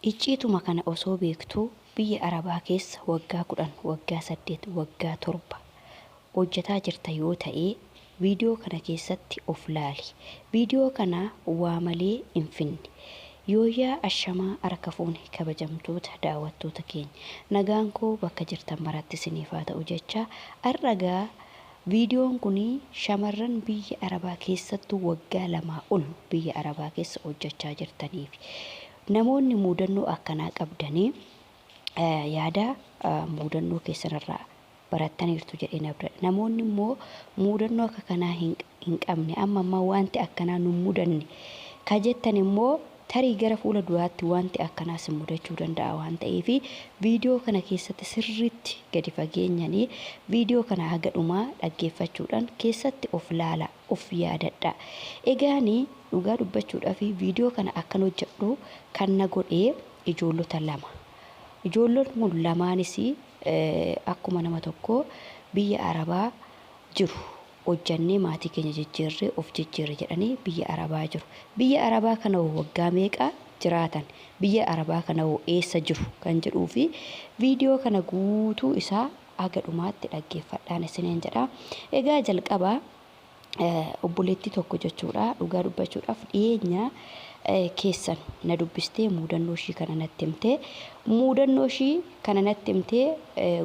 Icciituma kana osoo beektuu biyya Arabaa keessa waggaa 10, waggaa 8, waggaa 7 hojjetaa jirta yoo ta'e viidiyoo kana keessatti of laali. Viidiyoo kana waa malee hin finne. Yooyyaa ashamaa harka fuune kabajamtoota daawwattoota keenya. Nagaan koo bakka jirtan maratti isiniif haa ta'u jecha har'a gaa viidiyoon kun shamarran biyya Arabaa keessattuu waggaa 2 ol biyya Arabaa keessa hojjechaa jirtaniif namoonni muudannoo akkanaa qabdanii yaada muudannoo keessanirraa barattaniirtu jedheen abdadha. Namoonni immoo muudannoo akka kanaa hin qabne amma ammaa wanti akkanaa nu mudanne ka jettan immoo tarii gara fuula duraatti wanti akkanaa si mudachuu danda'a waan ta'eef viidiyoo kana keessatti sirriitti gadi fageenyanii viidiyoo kana haga dhumaa dhaggeeffachuudhaan keessatti of laala, of yaadadha. Egaani dhugaa dubbachuudhaaf viidiyoo kana akkan hojjedhu kan na godhe ijoollota lama. Ijoollonni kun lamaanis akkuma nama tokkoo biyya Arabaa jiru. Hojjannee maatii keenya jijjiirree of jijjiirre jedhanii biyya Arabaa jiru. Biyya Arabaa kana hoo waggaa meeqa jiraatan? Biyya Arabaa kana hoo eessa jiru? Kan jedhuu fi viidiyoo kana guutuu isaa haga dhumaatti dhaggeeffadhaan isiniin jedha. Egaa jalqaba obboleettii tokko jechuudha dhugaa dubbachuudhaaf dhiyeenya keessan na dubbistee muudannoo ishii kana natti himte. Muudannoo ishii kana natti himtee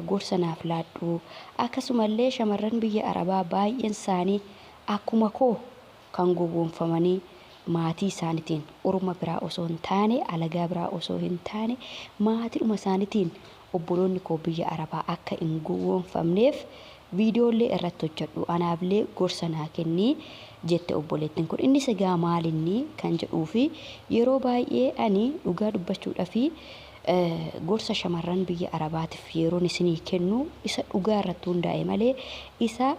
gorsa naaf laadhu. Akkasumallee shamarran biyya Arabaa baay'een isaanii akkuma koo kan gowwoomfamanii maatii isaaniitiin orma biraa osoo hin taane alagaa biraa osoo hin taane maatiidhuma isaaniitiin obboloonni koo biyya Arabaa akka hin gowwoomfamneef viidiyoolee irratti hojjedhu anaafillee gorsa naa kenni jette obboleettiin kun. Innis egaa maalinni kan jedhuu fi yeroo baay'ee ani dhugaa dubbachuudhaaf gorsa shamarran biyya Arabaatiif yeroon isinii kennu isa dhugaa irratti hundaa'e malee isa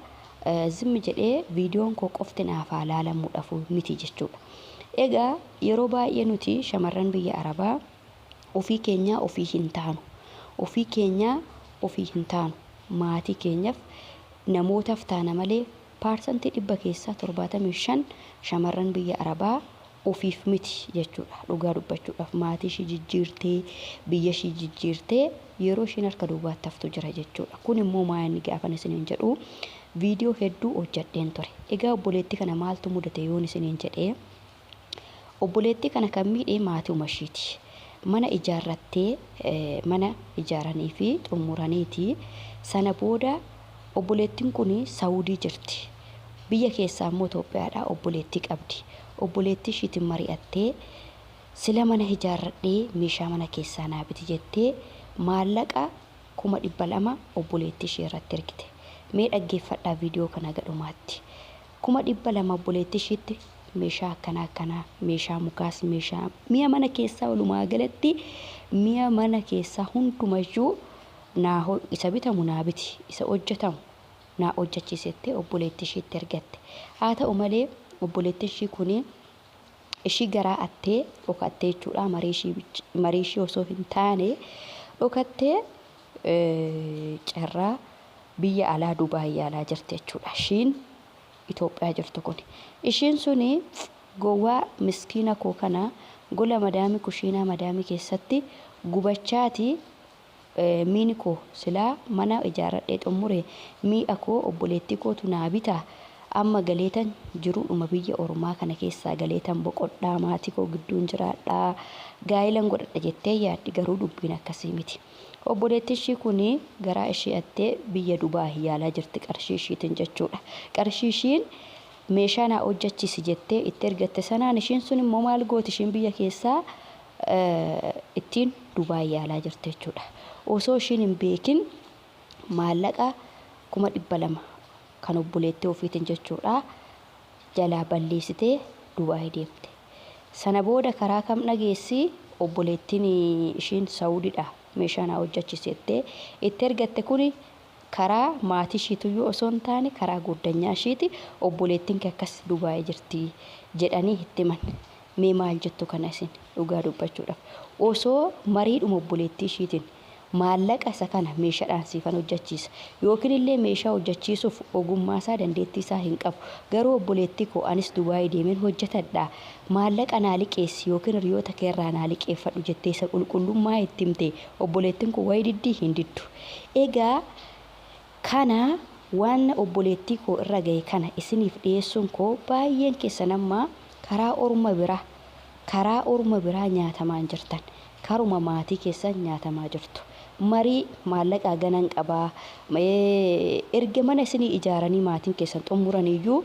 zimmi jedhee viidiyoon koo qofti naaf haa laalamuudhaaf miti jechuudha. Egaa yeroo baay'ee nuti shamarran biyya Arabaa ofii keenyaa ofii hin taanu. Ofii keenyaa ofii hin taanu. Maatii keenyaaf namootaaf taana malee 100% keessaa 75 shamarran biyya Arabaa ofiif miti jechuudha. Dhugaa dubbachuudhaaf maatii ishii jijjiirtee biyya ishii jijjiirtee yeroo ishiin harka duwwaatti haftu jira jechuudha. Kun immoo maa inni gaafan isiniin jedhu viidiyoo hedduu hojjedheen ture. Egaa obboleettii kana maaltu mudate yoon isiniin jedhee obboleettii kana kan miidhe maatiuma ishiiti. Mana ijaarrattee mana ijaaranii fi xumuraniiti. Sana booda obboleettiin kun Saawudii jirti. Biyya keessaa immoo Itoophiyaadhaa obboleettii qabdi. Obboleettii ishiitiin mari'attee sila mana ijaarradhee meeshaa mana keessaa naa biti jettee maallaqa 200,000 obboleettii ishee irratti ergite. Mee dhaggeeffadhaa viidiyoo kana gadhumaatti. 200,000 obboleettii ishiitti meeshaa akkanaa akkanaa meeshaa mukaas meeshaa mi'a mana keessaa walumaa galatti mi'a mana keessaa hundumayyuu naa isa bitamu naa biti isa hojjetamu naa hojjechiisettee obboleettii ishiitti ergatte. Haa ta'u malee obboleettiin ishii kun ishii garaa attee dhokattee jechuudha marii ishii osoo hin taane dhokattee carraa biyya alaa Dubaay yaalaa jirti jechuudha. Ishiin Itoophiyaa jirtu kun. Ishiin suni gowwaa miskiina koo kana gola madaamii kushiinaa madaamii keessatti gubachaati miini koo silaa mana ijaarradhee xummure mi'a koo obboleettii kootu naa bita amma galeetan jiruudhuma biyya ormaa kana keessaa galeetan boqodhaa maatii koo gidduun jiraadhaa gaa'ilan godhadha jettee yaaddi garuu dubbiin akkasii miti. Obboleettiin ishii kun garaa ishii attee biyya Dubaay yaalaa jirti qarshii ishiitiin jechuudha. Qarshii ishiin meeshaa naa hojjechiisi jettee itti ergatte sanaan ishiin sun immoo maal gooti ishiin biyya keessaa ittiin Dubaay yaalaa jirti jechuudha. Osoo ishiin hin beekin maallaqa 200,000 kan obboleettii ofiitiin jechuudha jalaa balleessitee Dubaay deemte. Sana booda karaa kam dhageessi obboleettiin ishiin Saawudiidha meeshaa naa hojjechiisettee itti ergatte kuni karaa maatii ishiituyyuu osoo hin taane karaa goddanyaa ishiiti obboleettiin kee akkas Dubaay jirti jedhanii itti himan. Mee maal jettu kana isin dhugaa dubbachuudhaaf osoo mariidhuma obboleettii ishiitiin Maallaqa isa kana meeshaadhaan siifan hojjechiisa. Yookiin illee meeshaa hojjechiisuuf ogummaa isaa dandeettii isaa hin qabu. Garuu obboleettii koo anis Dubaayii deemeen hojjetadha. Maallaqa naa liqeessi yookiin hiriyoota keerraa naa liqeeffadhu jettee isa qulqullummaa itti himte obboleettiin kun wayi diddii hin diddu. Egaa kana waan obboleettii koo irra gahe kana isiniif dhiyeessuun koo baay'een keessan amma karaa orma biraa nyaatamaa hin jirtan. Karuma maatii keessan nyaatamaa jirtu. Marii maallaqaa ganan qabaa. Erga mana isinii ijaaranii maatiin keessan xumuraniyyuu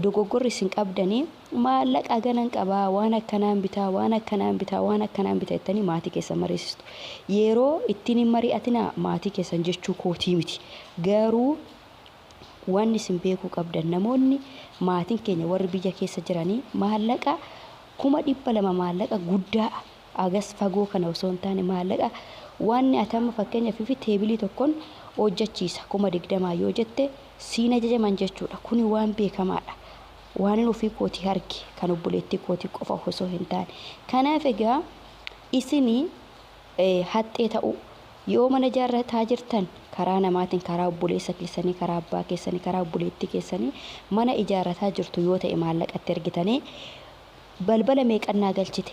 dogoggorri isin qabdanii maallaqa ganan qabaa, waan akkanaan bitaa, waan akkanaan bitaa, waan akkanaan bitaa jettanii maatii keessan mariisistu. Yeroo ittiin hin mari'atinaa maatii keessan jechuu kootii miti. Garuu wanni isin beekuu qabdan, namoonni maatiin keenya warri biyya keessa jiranii maallaqa 200,000, maallaqa guddaa agas fagoo kana osoo hin taane, maallaqa waan ati amma fakkeenyaaf fi teebilii tokkoon hojjechiisa 20,000 yoo jette siin ajajaman jechuudha. Kuni waan beekamaadha. Waan inni ofii kootii arge kan obboleettii kootii qofa osoo hin taane. Kanaaf egaa isinii haxxee ta'uu yoo mana ijaarrataa jirtan karaa namaatiin, karaa obboleessa keessanii, karaa abbaa keessanii, karaa obboleettii keessanii mana ijaarrataa jirtu yoo ta'e, maallaqatti ergitanii balbala meeqan naa galchite,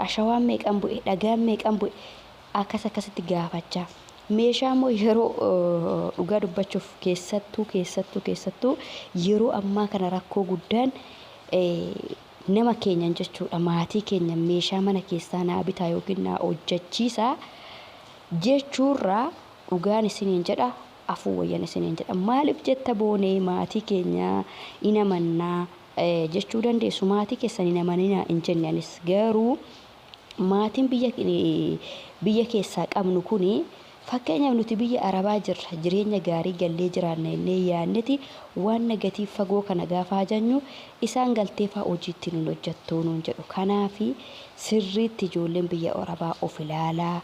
ashawaan meeqan bu'e, dhagaan meeqan bu'e, akkas akkasitti gaafachaa. Meeshaa immoo yeroo dhugaa dubbachuuf keessattuu yeroo ammaa kana rakkoo guddaan nama keenyan jechuudha, maatii keenya meeshaa mana keessaa naa bitaa yookiin naa hojjechiisaa jechuurraa, dhugaan isiniin jedha, afuu wayyan isiniin jedha. Maaliif jetta boonee maatii keenya in amannaa jechuu dandeessu. Maatii keessan hin amaninaa hin jenne anis. Garuu maatiin biyya keessaa qabnu kuni, fakkeenyaaf nuti biyya Arabaa jirra, jireenya gaarii gallee jiraanna jennee yaadneti waan gatii fagoo kana gaafa ajanyu isaan galtee faa hojiitti nun hojjettu nuun jedhu. Kanaafi sirriitti ijoolleen biyya Arabaa of ilaalaa.